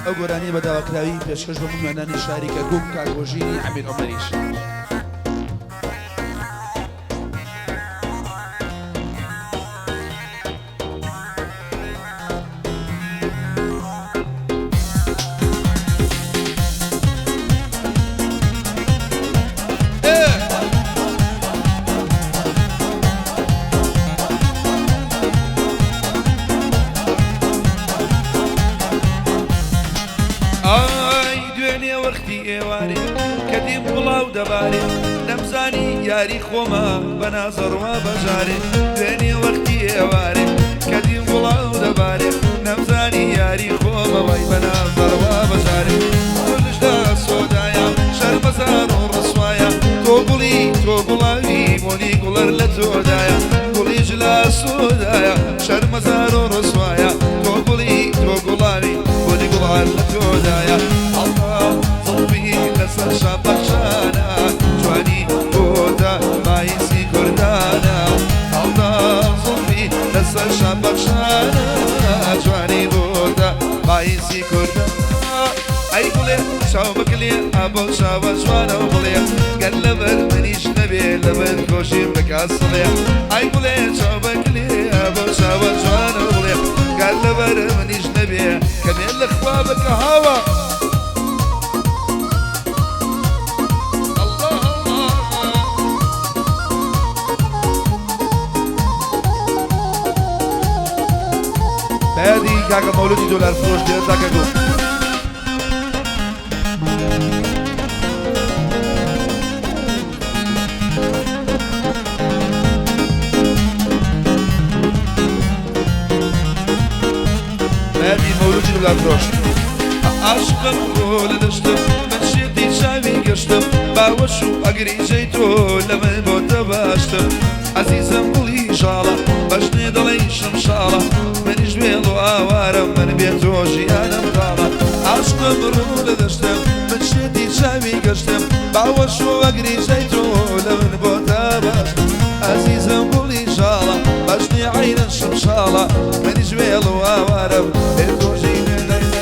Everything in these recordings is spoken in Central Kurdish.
ئەو گۆرانیە بە داواکراوی پێشکەش بە میوانانی شاری کەرکوک کاک هۆژینی ئەمیر عومەریش. ئای دوێنێ وەختی ئێوارێ کە دیم گوڵاو دەبارێ نەمزانی یاری خۆمە بە نازەڕوا بەجارێ دوێنێ وەختی ئێوارێ کە دیم گوڵاو دەبارێ نەمزانی یاری خۆمە وای بە نازەڕوا بەجارێ گوڵشدا سۆدایە شەرمەزار و ڕسوایە تۆ گوڵی تۆ گوڵاوی مۆنی گوڵەر لە تۆدایە گوڵی جلا سۆدایە شەرمەزار و ڕسوایە تۆ گوڵی تۆ گوڵاوی بۆنی گوڵار لە تۆدایە ئەڵڵا زوڵفی لەسەر شاپەخشانە جوانی بۆتە بایسی کوردانە ئەڵڵا زوڵفی لەسەر شاپەخشانە جوانی بۆتە بایسی کوردانە ئەی گوڵێ چاو بکلێ ئابۆ چاوە جوانە و بڵێ گەر لەبەر منیش نەبێ لەبەر خۆشیم بکا سڵێ ئەی گوڵێ چاو بکلێ ئابۆ چاوە جوانە و بڵێ گەر لەبەر منیش نەبێ کەمێ لە خوا بکە هاوە الله الله بەیادی کاکە مەولودی دۆلار فرۆش لێرە تاکە گوڵ. بەیادی مەولودی دۆلار فرۆش. عاشقم ڕۆ لە دەشتم من شێتی چاوی گەشتم باوەش و ئەگریجەی تۆ لە من بۆتە باشتم عەزیزم گوڵی ژاڵە بەژنێ دەڵێی شمشاڵە منیش وێڵ و ئاوارەم من بێ تۆ ژیانم تاڵە عاشقم ڕوو لە دەشتم من شێتی چاوی گەشتم باوەش و ئەگریجەی تۆ لە من بۆتە باشتم ئازیزم گوڵی ژاڵە بەژنێ عەینەن شمشاڵە منیش وێڵ و ئاوارەم بێ تۆ ژیانم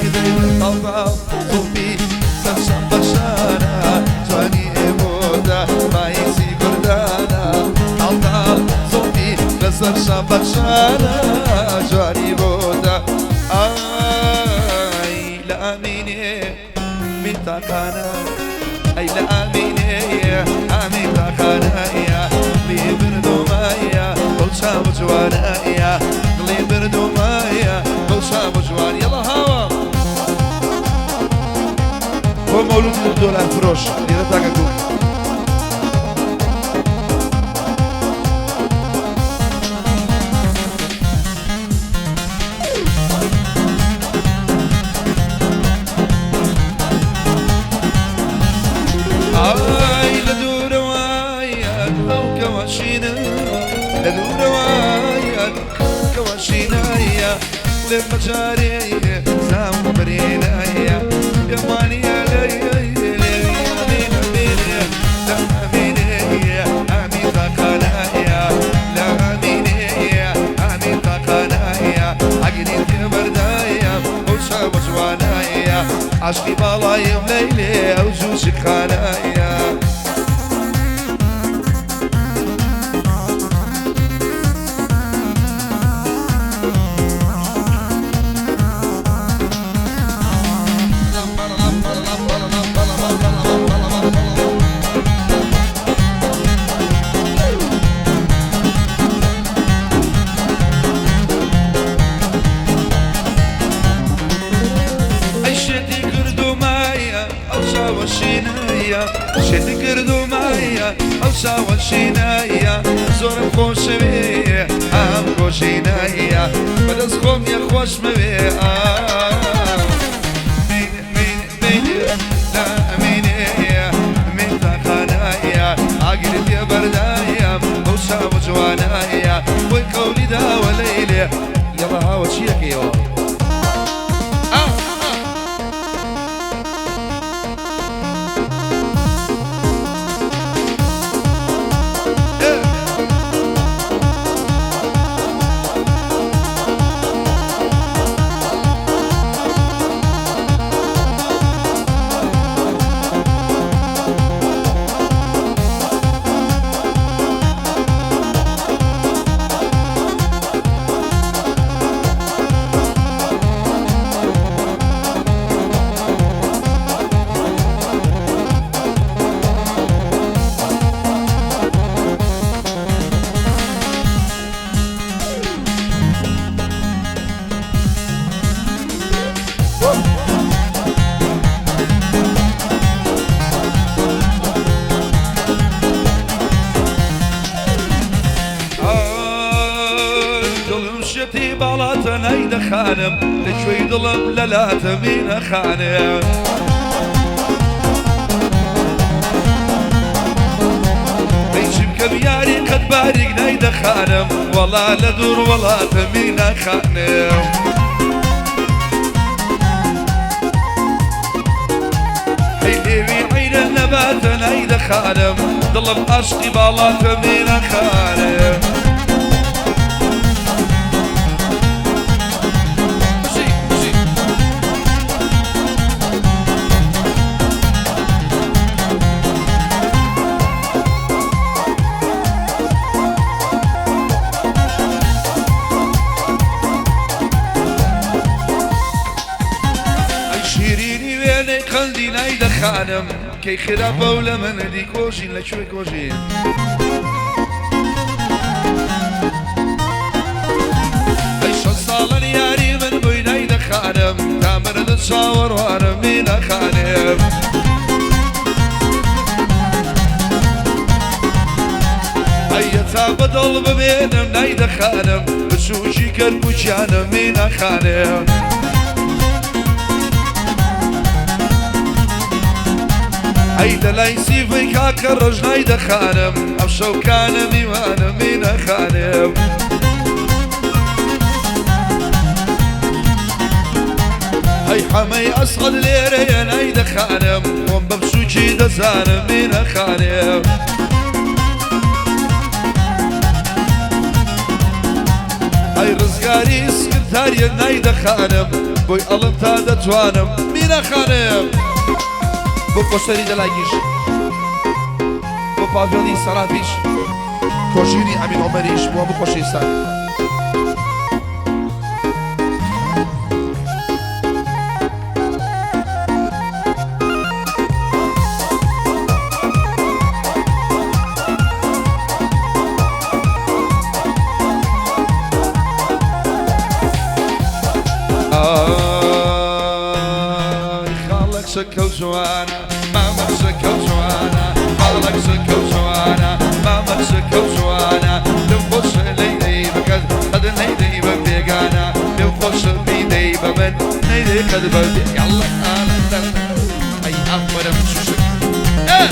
تاڵ تاڵ زوڵفی سەر شان بەخشانە جوانی ئێوەدا بایسی کوردانە تاڵ تاڵ زوڵفی لەسەر شان بەخشانە جوانی بۆتە ئای لە ئامینێ من تاقانە ئەی لە ئامینێ ئامین تاقانە دڵی بردومایە بەو چاو جوانایە دڵی بردومایە بەو چاو جوان یەڵا هاوە بۆ مەولودی دۆلار فرۆش لێرە تاکە گوڵ. ئای لە دوورەوە ئەو کەوەشینە لە دوورەوە کەوەشینایە لێم بەجارێ زام برینایە پێم وانییە عاشقی باڵایم لەیلێ ئەو جووشی خانایە. ئەی شێتی کردومایە ئەو چاوە شینایە شێتی کردومایە ئەو چاوە شینایە زۆرم خۆشەوێ ئەم خۆشینایە بەدەست خۆم یە خۆشمەوێ ئاگری تێ بەردایە ئەو چاوە جوانایە خۆی قەولی داوە لەیلێ یەڵا هاوە چیەکەیەوە دڵم شێتی باڵاتە نایدەخانم لەکوێی دڵم لەلاتە مینەخانم ئەی چی بکەم یاری قەت باریک نایدەخانم وەڵا لە دوور وڵاتە مینەخانم ئەی لێوی عەینە نەباتە نایدەخانم دڵم عاشقی باڵاتە مینەخانم بژی بژی. ئەی شیرینی وێنەی قەندی نایدەخانم کەی خراپە و لە من دی کۆژین لە کوێ کۆژین ئەی شەش ساڵن یاری من بووی نایدەخانم تا مردن چاوەڕوانم مینەخانم ئەیە تا بەدڵ بمێنم نایدەخانم بچووکی کەرکوچیانم مینەخانم ئەی لەلای سیفەی کاکە ڕەش نایدەخانم ئەم شەوکانە میوانە مینەخانم ئەی حەمەی ئەسعەد لێرەیە نایدەخانم خۆم بە بچووکی دەزانم مینەخانم ئەی ڕزگاری سکرتاریە نایدەخانم بۆی ئەڵم تا دەتوانم مینەخانم بۆ کۆسەری دەلاگیش بۆ پاڤێڵی سەرافیش کۆژینی ئەمین عومەریش بۆ هەموو خۆشەویستان. ئای خاڵە کچەکە و جوانە مامە کچەکە و جوانە خاڵە کچەکە و جوانە مامە کچەکە و جوانە پێم خۆشە لەیدەی بکەت قەت نەیدەی بە بێگانە پێم خۆشە بیدەی بە من نەیدەی قەت بە بێ یاڵڵا ئەی ئافەرم چوشک ئێ.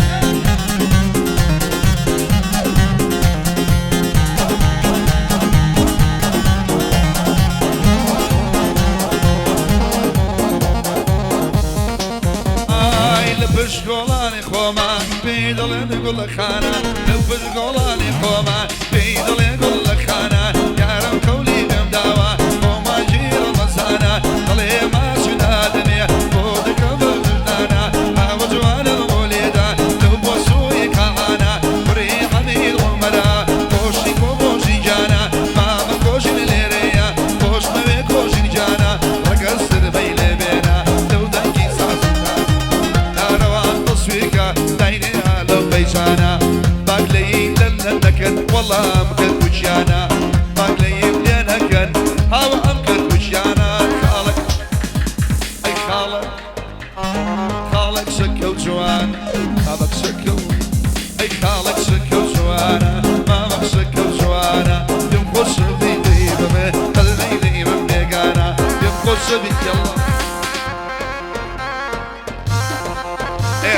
ئای لە پشت گۆڵانی خۆمان پێی دەڵێن گوڵەخانە لەو پشت گۆڵانی خۆمان پێی دەڵێن گوڵەخانە یارم قەولی پێم داوە بۆ مانگی ڕەمەزانە دەڵێ ماچ نادەمێ بۆ دەکەم بە دژدانە ئاوە جوانم بۆ لێدا لەو بۆ سووی قاعانە کوڕی حەمید عومەرە خۆشی کۆ بۆژی گیانە مامە کۆژین لێرەیە خۆشمەوێ کۆژین گیانە ڕەگەز سربەی لێ بێنە لەو دەنگی سازتە نارەوان تەسویرکە داینێ لەو پەیجانە باک لێی لەل نەکەن وەڵام کەرکوچیانە باک لێیم لێ نەکەن هاوە ئەم کەرکوچیانە خاڵک ئەی خاڵک خاڵک شەکە و جوان خاڵک شەکە و ئەی خاڵک شەکە و جوانە مامەک شەکە و جوانە پێم خۆشە بیدەی بەمێ قەت نەیدەی بەم بێگانە پێم خۆشە بی یەڵڵا ئێ.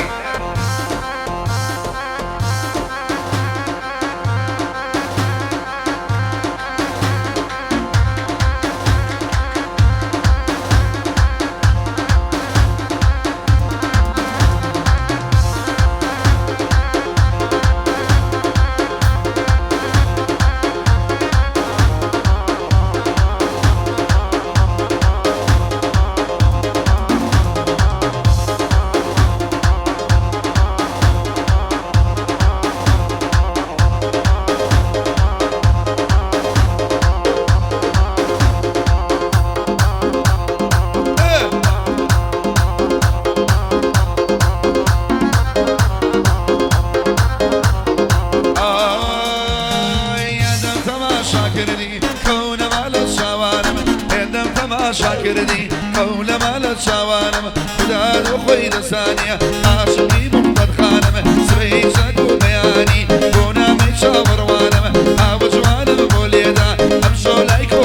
ئای هێندەم تەماشا کردی خەونەما لە چاوانم هێندەم تەماشا کردی خەونەما لە چاوانم خودا لۆ خۆی دەزانێ عاشقی بووم بەدخانم سبەی چەک و بەیانی بۆ نامەی چاوەڕوانم ئاوە جوانم بۆ لێدا ئەمشەو لای کۆ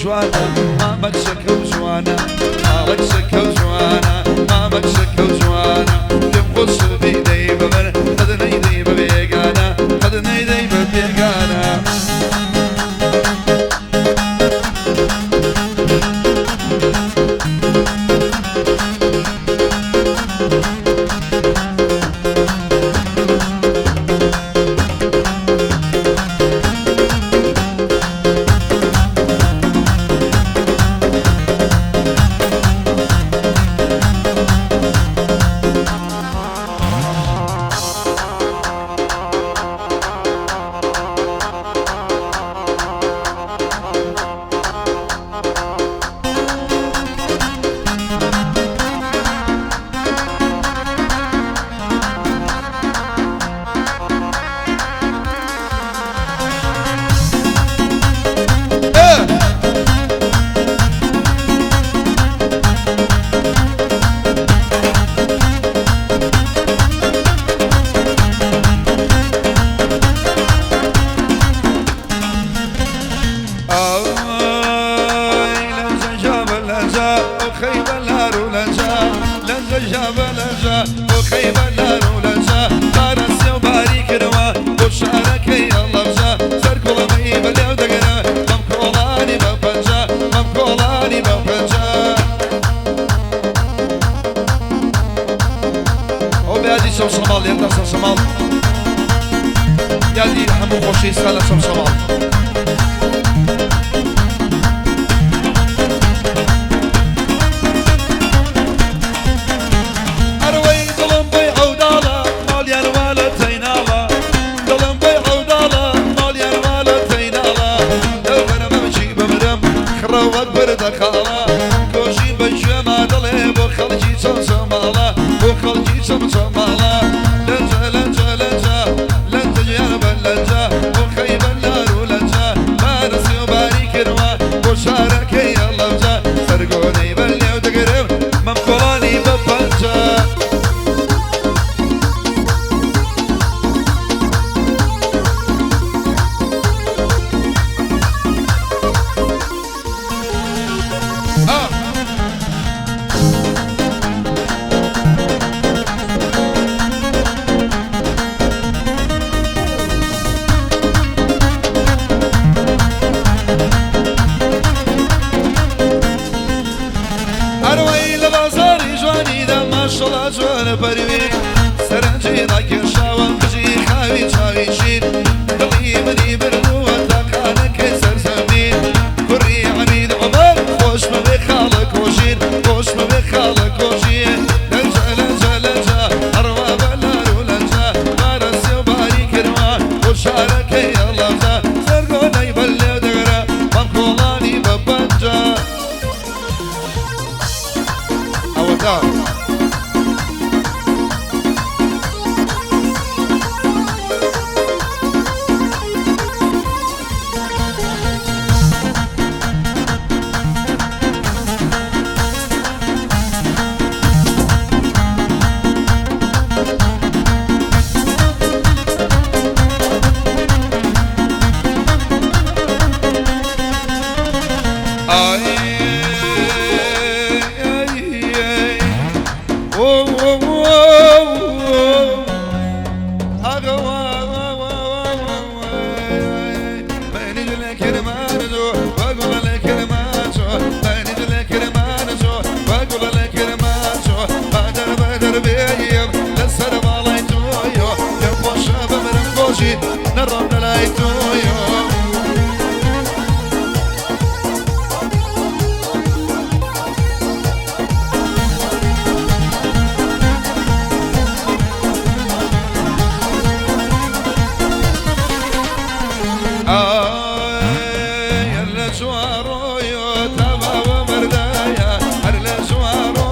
جوانە، مامەک شەکە و جوانە، ماڵەک شەکە و جوانە، مامەک شەکە و جوانە. پێم خۆش بیدەی بە من، قەد نەیدەی بە بێگانە، قەد نەیدەی بە بێگانە. یادی هەموو خۆشەویستان لە چەمچەماڵ. ئەرەوەی دڵم بۆی عەوداڵە، ماڵیان وا لە تەیناڵە، دڵم بۆی عەوداڵە، ماڵیان وا لە تەیناڵە. دەوبەرە بچی بمرم خڕە وەک بردەخاڵە، کۆشی بە گوێما دەڵێ بۆ خەڵکی چەمچەماڵە، بۆ خەڵکی چەمچەماڵە. لەنجە لەنجە لەنجە لەنجە گیان بە لەنجە، بۆ خەیبە لار و لەنجە، بارسی و باری کردوە بۆ شارەکەی هەڵەبجە، سەرگۆنەی بە لێو دەگرم مەم کۆڵانی بە پەنجە. ئەرەوەی لە بازاری جوانیدا ماشەڵا جوانە پەروی، سەرنجی ڕاکێشاوە بژی خاوی چاوی شیر، دڵی منی بردووە تاقانەکەی سەرزەمین. کوڕی عەمید عومەر خۆشمەوێ خاڵە کۆژیر، خۆشمەوێ خاڵە کۆژیر. لەنجە لەنجە لەنجە ئەڕوا بە لار و لەنجە، بارەسێ و باری کردوە بۆ شارەکەی هەڵەبجە، سەرگۆنەی بە لێو دەگرە مەم کۆڵانی بە پەنجە. ئەوەتا نەڕۆم لەلای تۆیۆ. هەر لە جوارۆیۆ تا باوە مەردایە، هەر لە جوارۆ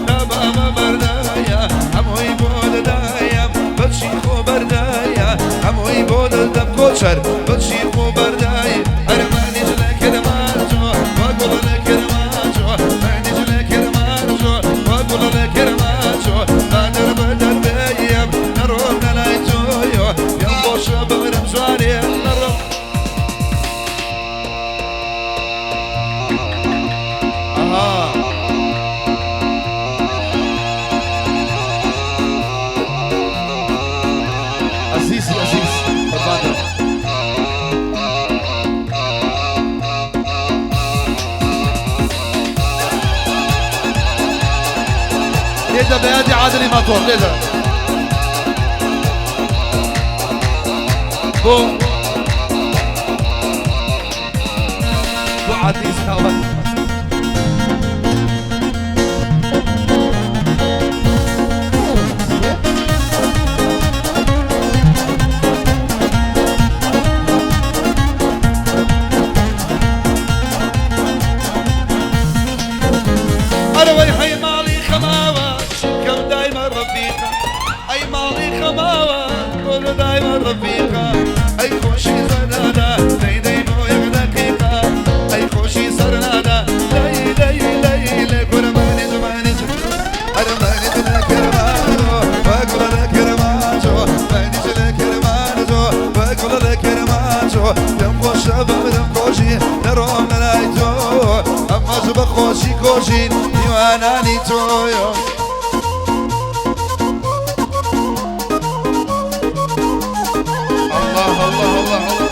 تا باوە مەردایە، هەمووی بۆ دەدایەم بەچی خۆ بەردایە، هەمووی بۆ دەدەم کۆچەر بەچی خۆ بەردای. هەرمانیش لە کرمانجۆ وەگوڵ لە کرمانجۆ، منیش لە کرمانجۆ وەگوڵ لە کرمانجۆ، بادەر بەدەر بێیم نەڕۆم لەلای تۆیۆ، پێم خۆشە بمرم جوانێ نەڕۆم. لێدە بە یادی عادلی ماتۆر لێدە بۆ بۆ عادلی ساوات. ئەرەوەی هەی ماڵی خەماوە شکەم دایمە ڕەفیقە، ئەی ماڵی خەماوە کۆلە دایمە ڕەفیقە، ئەی خۆشی زەنادا دەی دەی بۆ یەک دەقیقە، ئەی خۆشی سەرنادا لەی لەی لەی لە کورمانی زمانی ئەرمانی لە کرمانجۆ بەگوڵە لە کرمانجۆ مانیج لە کرمانجۆ بەگوڵە لە کرمانجۆ پێم خۆشە بمرم خۆشی نەڕۆم لەلای تۆ، ئەمەش بە خۆشی کۆشین میوانانی تۆیۆ. الله الله الله الله.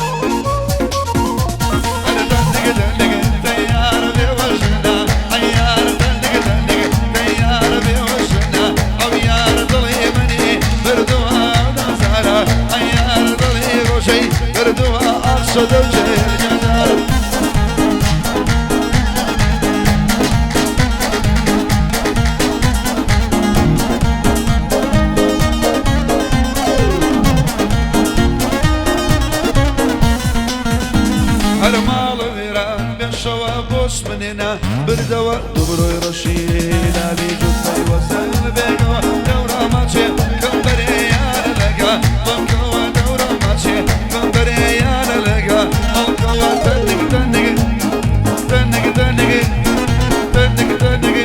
هەر ماڵە وێران بێشەوە بۆش منێنا بردەوە دوبرۆی ڕەشی لاوی جوتەی وەسەر بێگەوە دەورە ماچێ کەم بەرێیانە لەگا بەمکەوە دەورە ماچێ کەم بەرێیانە لەگا هەڵکەوە تەنک تەنک تەنک تەنک تەنک تەنک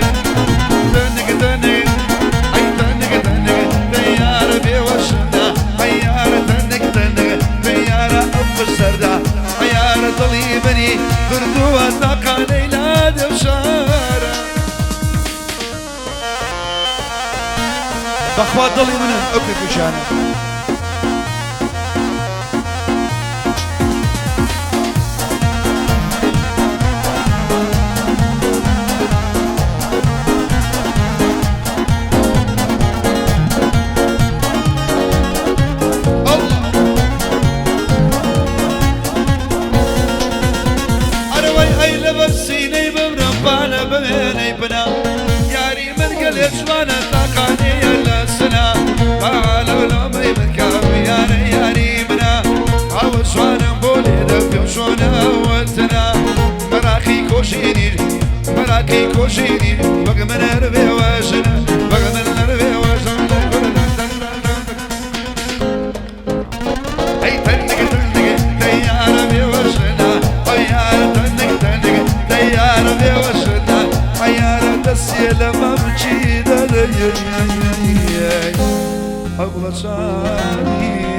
تەنک تەنک ئەی تەنک تەنک تەیارە بێوەشنا ئەیارە تەنک تەنک تەیارە ئەو سەردا عیارە دڵی منی بردووە تاقانەی لادە شارە. بەخوا دڵی منن ئەو پێکوشانە. ئەرەوەی ئەی لەبەر سینەی بمرم پانە بمێنەی بنا، یاری من گەلێ جوانە تاقانەیە لە سنا، ئالە لەمەی من کام یارە یاری منە، ئەوە جوانم بۆ لێدە پێم چۆنە وەتنا، مەراقی کۆشینی مەراقی کۆشینی وەک من هەر بێوەژنە وەک من هەر بێوەژنە. ئەی تەنک تەنک تەیارە بێوەژنە، ئەیارە تەنک تەنک تەیارە بێوەژنە، ئەیارە دەستێ لە مەمکی دەدەی ئەگوڵە چاوی.